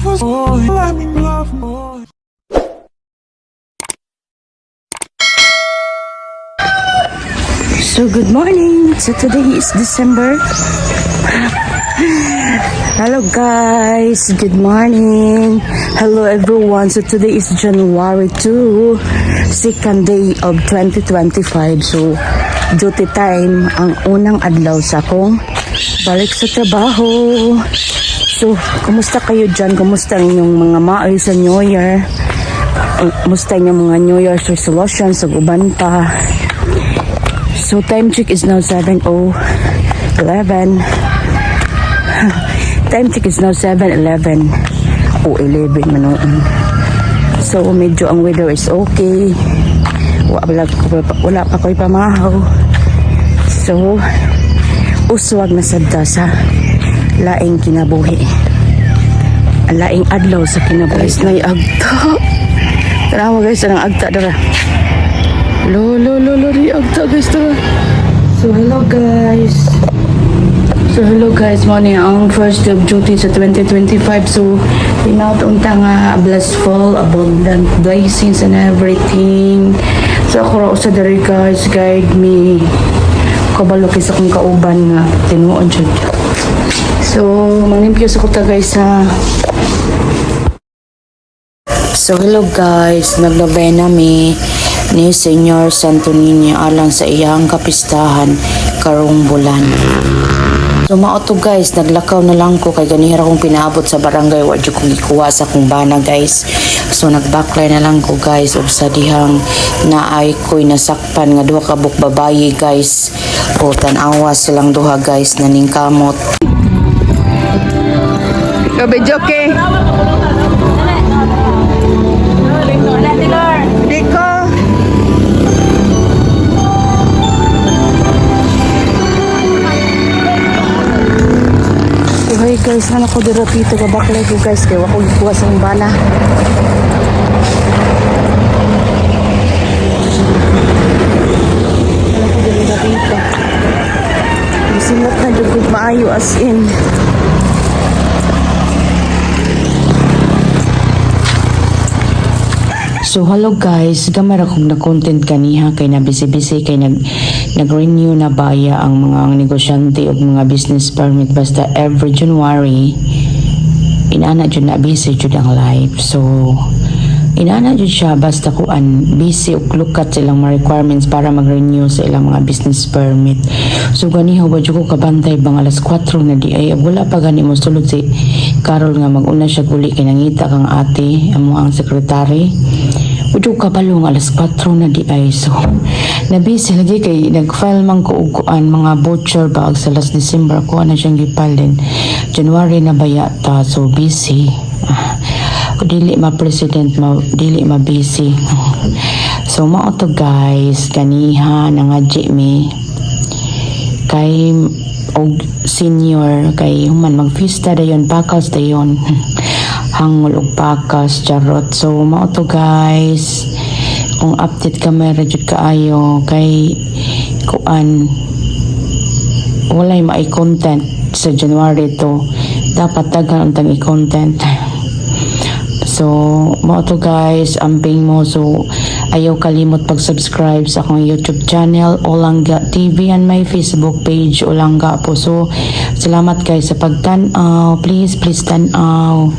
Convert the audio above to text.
For let me love more. So good morning. So today is December. Hello guys. Good morning. Hello everyone. So today is January 2, second day of 2025. So duty time ang unang adlaw sa akong balik sa trabaho. So kumusta kayo dyan? Kumusta ang inyong mga maoy sa New Year? Kumusta inyong mga New Year's resolutions ug uban pa? So time check is now 7:11. Time check is now 7:11. O 11 man noon. So medyo ang weather is okay. Wala pa ko'y pamahaw. So uswag na sad ta sa laing kinabuhi. Ang laing adlaw sa kinabuhi. Guys, nay agta. Tanawa guys, anang agta dara. Lo, lo, lo, lo, di agta guys, tara. So hello guys. So hello guys, mo ni ang first day of duty sa 2025. So hinaut unta nga blissful, abundant blessings and everything. So ako ra usa diri guys, guide me. Kabalo kay sa akong kauban nga tinuod jud. So manglimpyo sa ko ta guys sa. So hello guys, nagnobena mi ni Senyor Santo Niño alang sa iyang kapistahan karong bulan. So mao to guys, naglakaw na lang ko kay ganihira kong pinaabot sa barangay, wa jud kong gikuha sa akong bana guys. So nagbaklay na lang ko guys ug sa dihang naay ko'y nasakpan nga duha ka buok babayi guys. O tan-awa silang duha guys na ningkamot. Kabedyo ke. Diko. So hey guys, ano ko dira pito ka baklay ko guys kay wa ko gikuha sa akong bana. Ano ko dira pito. Gisimot na jud ko maayo as in. So hello guys, gamay ra kog na content kaniha kay na busy-busy kay nag-renew na baya ang mga negosyante og mga business permit basta every January inana jud na busy jud ang life. So inana jud siya basta kuan busy og lukat sa ilang mga requirements para mag-renew sa ilang mga business permit. So ganiha wa jud ko kabantay bang alas 4 na di ay wala pa gani mo sulod si Carol nga mag-una siya guli kay nangita kang ate amo ang sekretary. Udo kabalo nga alas 4 na di ay, so nabisi lagi kay nag-file man ko og kuan mga voucher bag sa last December ko na siyang gi-file din January na baya ta, so busy. Ah, dili ma president ma dili ma busy. So mao to guys, kaniha nangadji mi kay og senior kay human magfista dayon, pakas dayon, hangol og pakas charot. So mao to guys, kung update kamera jud kaayo kay kuan walay maay content sa January to, dapat daghan untang i-content. So, mao to guys, amping mo. So, ayaw kalimot pag-subscribe sa akong YouTube channel, Olangga TV, and my Facebook page, Olangga po. So, salamat guys sa pagtanaw. Please, please tanaw.